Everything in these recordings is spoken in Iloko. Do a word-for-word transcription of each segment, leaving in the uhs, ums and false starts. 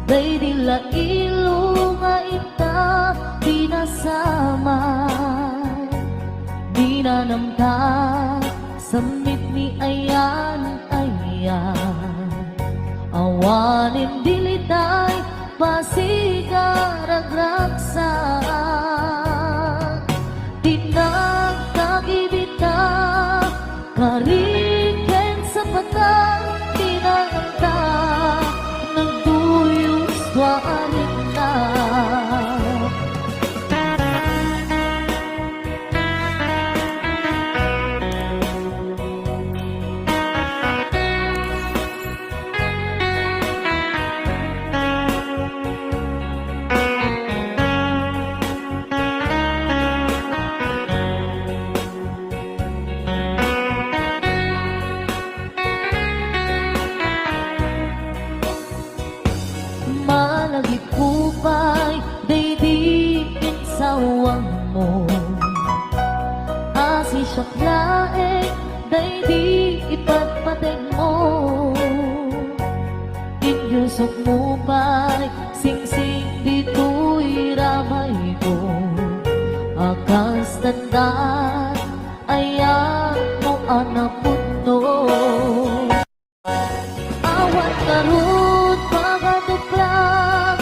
Daydi la ilo nga inta pinasamak, dinanamta sammit ni ayan-ayan. Awanen dilitay, pasiga ragragsak, ti nagkagibita, kari ken sapatan, dinanta nagduyos tua a rinna. Malagipko pay daydi insawangmo. Asisiak laeng daydi ipatpategmo. Inyusokmo pay singsing ditoy ramayko. A kas tandan, ayatmo a napudno. Awan ngarud pangatuplang,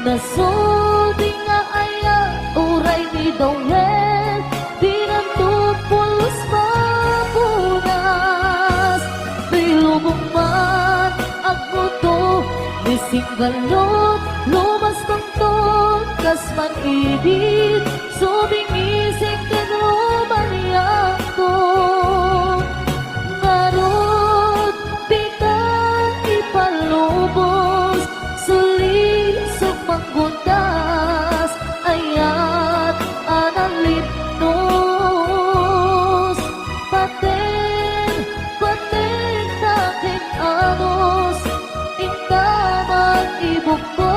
nasudi nga ayat uray ni Dawel, dinanto pulos mapunas. Ti lubong man, agguto, ni singgalot, lumas bangton, kas man idi, sumingisik ken rumaniangto. Ngarud, dika ipalubos, sulisog manggutas, ayat a nalipnos. Paten, paten ta ken anus, inta man ibukko,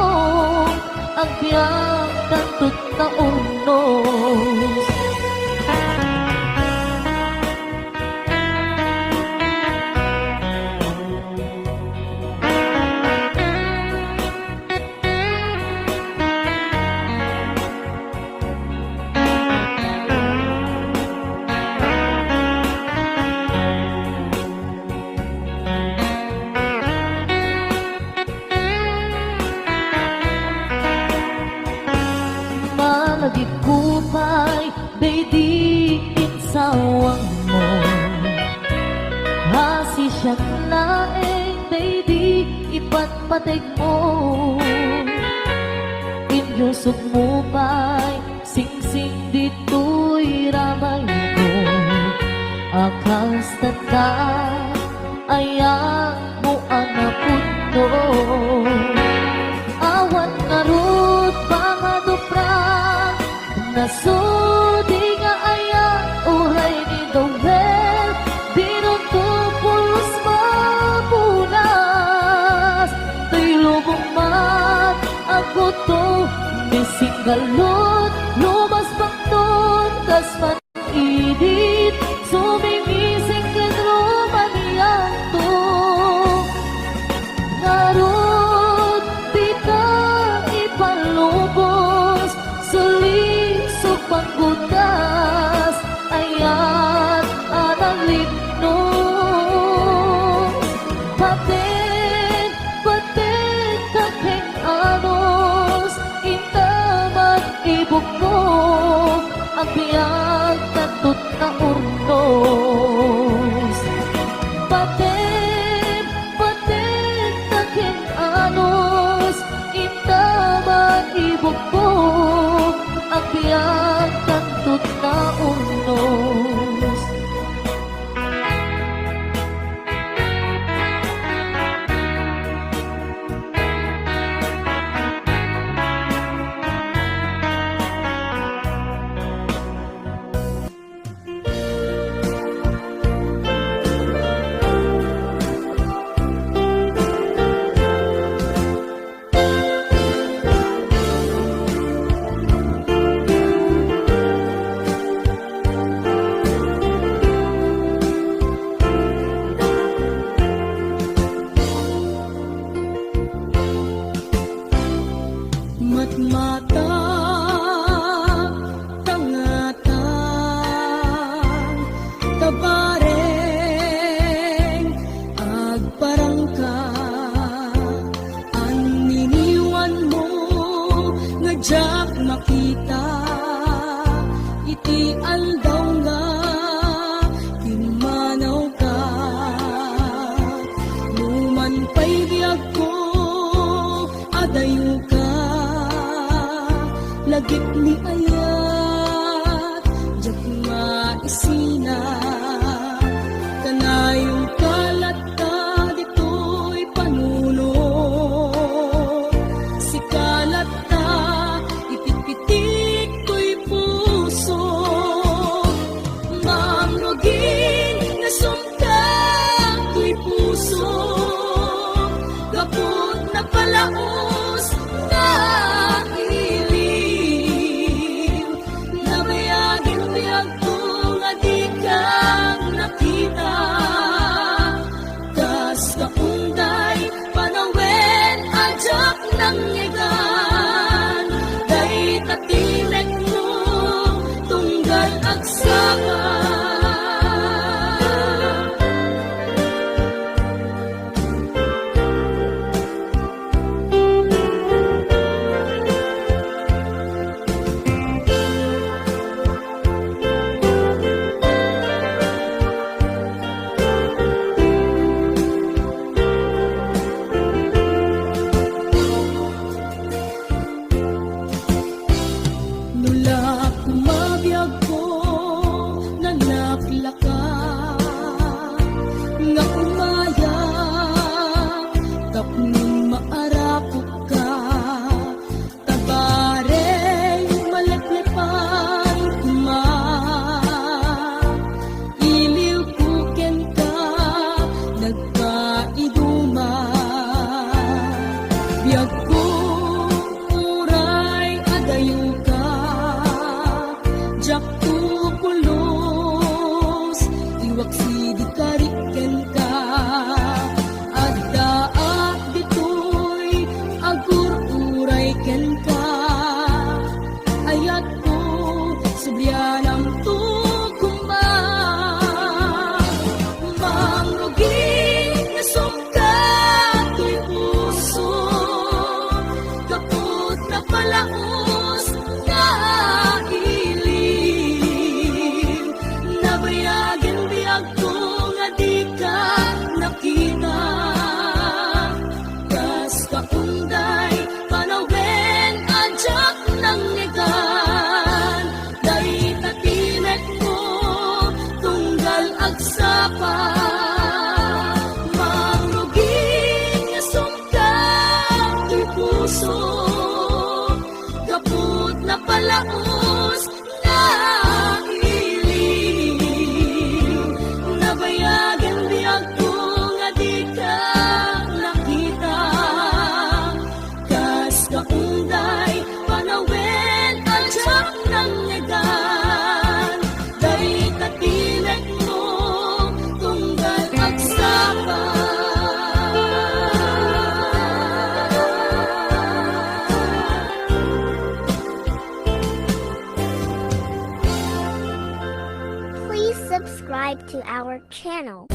agbiag tanto ta urnos. Malagipko pay daydi insawangmo. Asisiak laeng daydi ipatpategmo. Inyusokmo pay singsing ditoy ramayko. A kas tandan, ayatmo a napudno. Awan ngarud pangatuplang, nasudi nga ayat uray ni Dawel, dinunto pulos mapunas. Toy lubong man, agguto, ni singgalot, lumas bangton, kas man idit, sumingising ken rumaniangto. Ngarud, dika ipalubos, sulisog manggutas, ayat a nalipnos. Paten, paten ta ken anus, inta man Matag tangatang, tabareng agparangka, anniniwan mo nga diak makita, iti aldaw nga pimmanawka. Numan pay biagko, adayoka, lagip ni ayat, diak maisina. Kanayon ka latta ditoy panunot, sika latta ipitpitik toy puso. Mangrugi nga sumka toy puso, gapu napalaos nga iliw. Nabayagin biagko nga dika nakita. Kas kaunday panawen a diak nangngegan, dayta ti mekmo tunggal agsapa. No la kumabiagko, nalaklaka nga umaya, tapno maarakopka, tabareng maleplepan koma. Iliwko kenka, nagpaiduma. Biagko, uray adayoka, diakto pulos, iwaksi di karik kenka. Addaak ditoy agur-uray kenka. Ayatko, sublianamto koma. Mangrugi nga sumka toy puso, gapu napalaos nga iliw. Nabayagin biagko nga dika nakita. Kas kaunday panawen a diak nangngegan, dayta ti mekmo tunggal agsapa. Mangrugi nga sumka toy puso, gapu napalaos nga iliw. Nabayagin biagko nga dika nakita. Kas kaunday panawen a diak nangngegan, dayta ti mekmo tunggal agsapa. Please subscribe to our channel.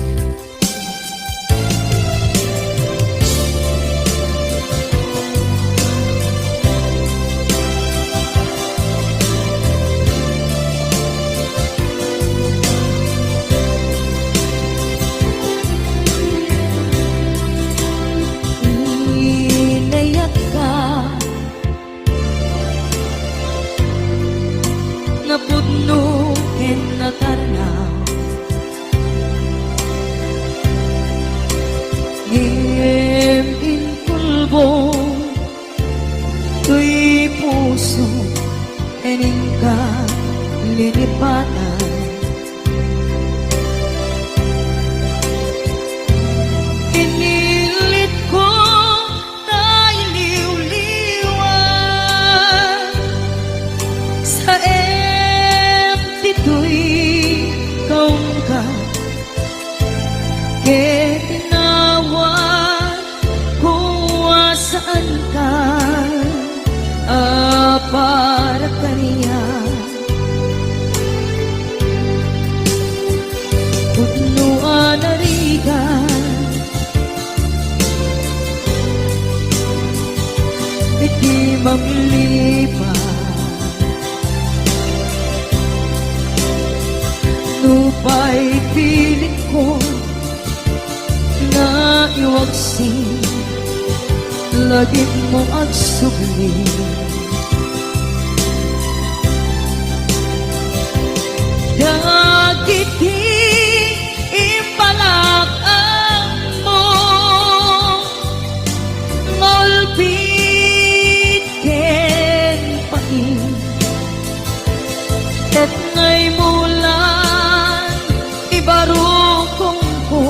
Inayat ka nga pudno ken natarna. Ngem inkulbong toy puso ken inka linipatan. Inilitko ta iliwliwan, saem ditoy kaungka, ket inawat ko a saanka a Di manglipat. Nupay pilit ko nga iwaksi, lagip mo agsubli. Dagiti impalak-ammo nga ulpit ken pain, ket nga imulan ibarukongko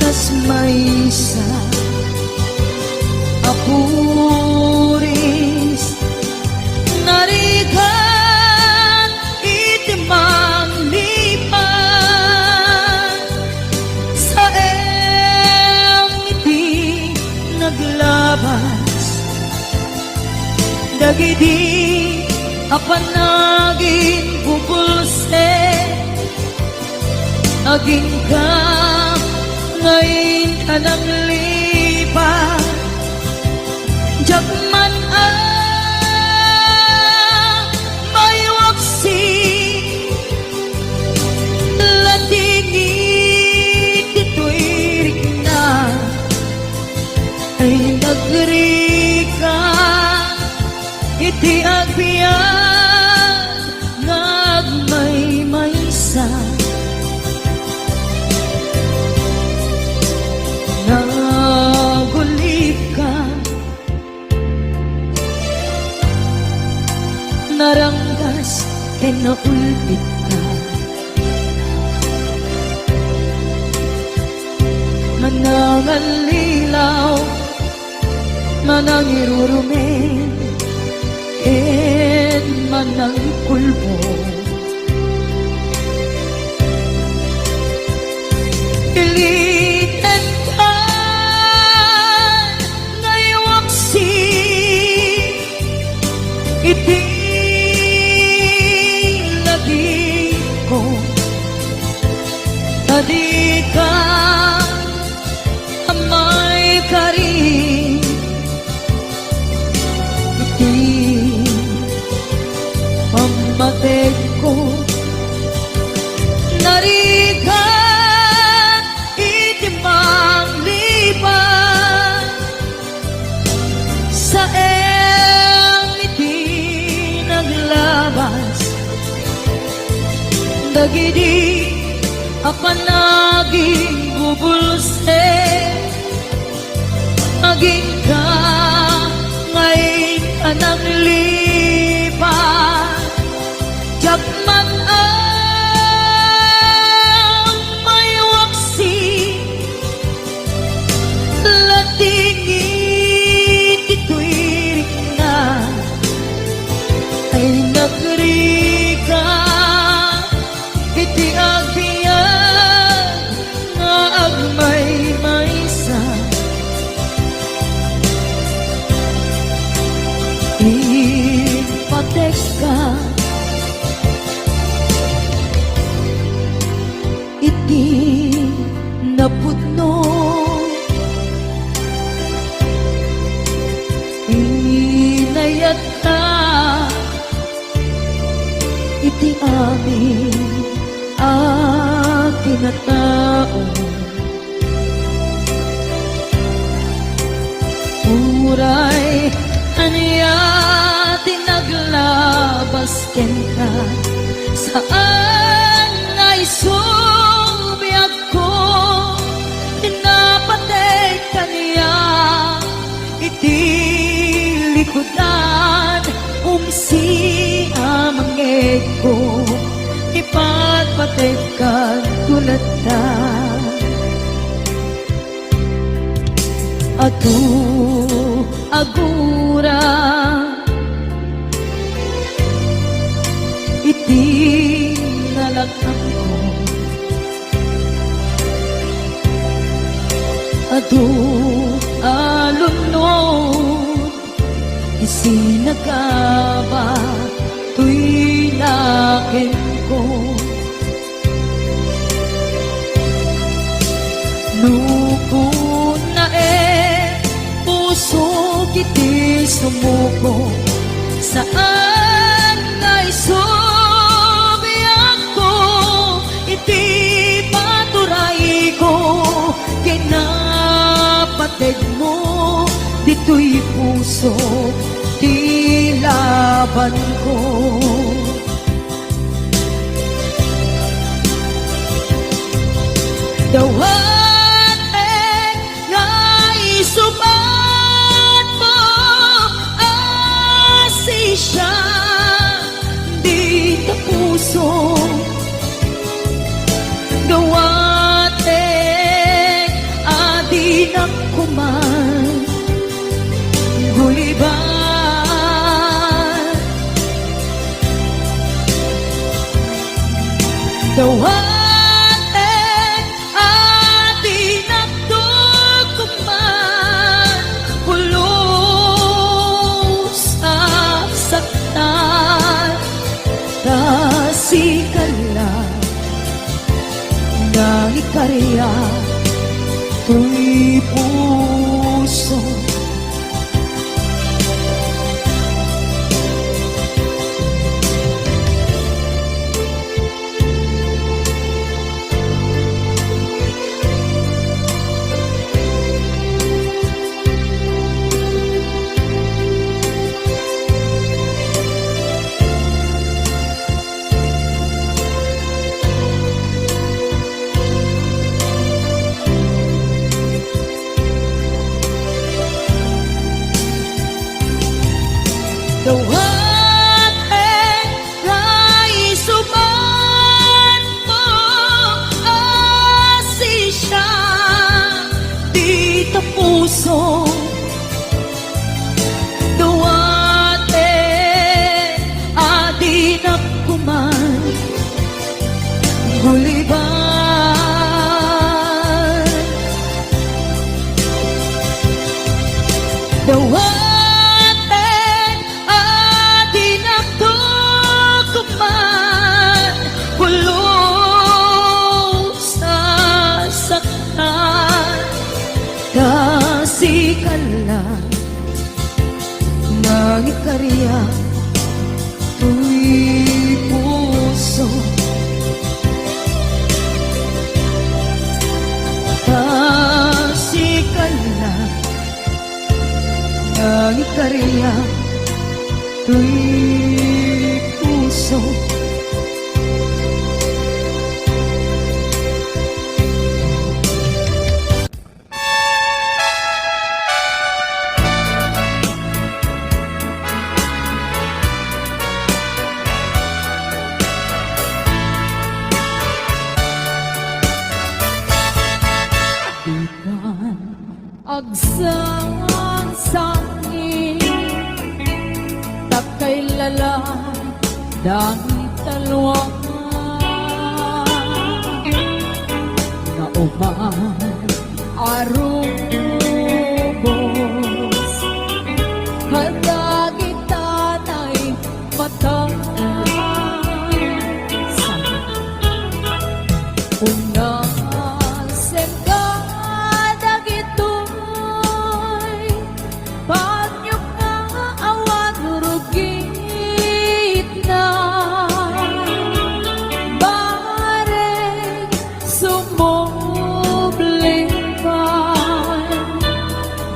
kas maysa a puris. Narigat iti manglipat, saem iti naglabas. Dagidi a panaginbubulsek, agingga nga inka nanglipat. Diak man a maiwaksi, lating iti tuirikna. Ay nagrika iti agbiag nga agmaymaysa. Nagulipka, naranggas ken naulpitka. Manangallilaw, manangirurumen, ken manangkulbong. Ilitenkan nga iwaksi iti lagipko, ta dika a maikari iti pammategko. Narigat iti manglipat, saem iti naglabas. Dagidi a panaginbubulsek, agingga nga inka nanglipat. Diak man a maiwaksi, lating iti tuirikna. Ay nagrika iti agbiag nga agmaymaysa. Impatekka iti napudno. Inayatka iti amin a kinatao. Uray ania ti naglabas kenka, saan nga isu biagko, napateg kaniak iti likudan, umsi a mangngegko, ipatpategkanto latta. Adu a gura iti nalak-amko. Adu a lumnod ti sinagaba toy nakenko. No kunaen, pusok Ti sumuko, saan nga isubiakko iti paturayko, kinapatedmo, ditoy puso ti labanko. Dawatek nga isubatmo a sisya dita puso. Dawatek a dinak kuman gulibat. Dawatek a dinak kuman pulos a saktan. Ta sika la nangikariak toy puso. Dawatek nga isubatmo a sisya dita puso. Dawatek a dinak kuman gulibat. Dawatek a dinak kuman pulos a saktan. Ta sika la nangikariak toy puso. Ta sika la nangikariak toy puso. Dikan agsangsangi, ta kailala dagita luanga nga uman a rubos kadagita naimatan. Unasem kadagitoy panyok nga awan rugitna. Bareng sumubli pay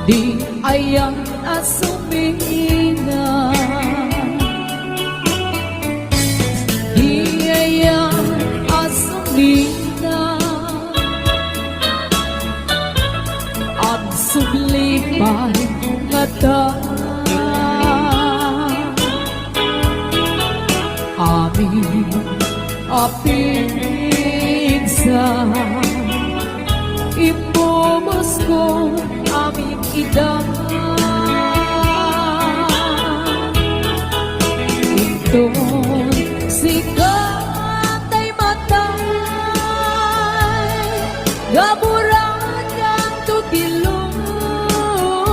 di ayan a sumina. Di ayan a sumina. Agsubli pay ngata. Amin a pigsa, imbubosko amin ida. Inton sika tay matay, gaburan kanto ti luluwa.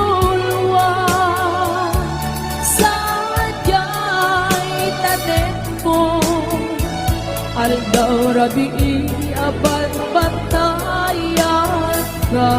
Sadiay tanem mo, aldaw rabii a banbantayan ka.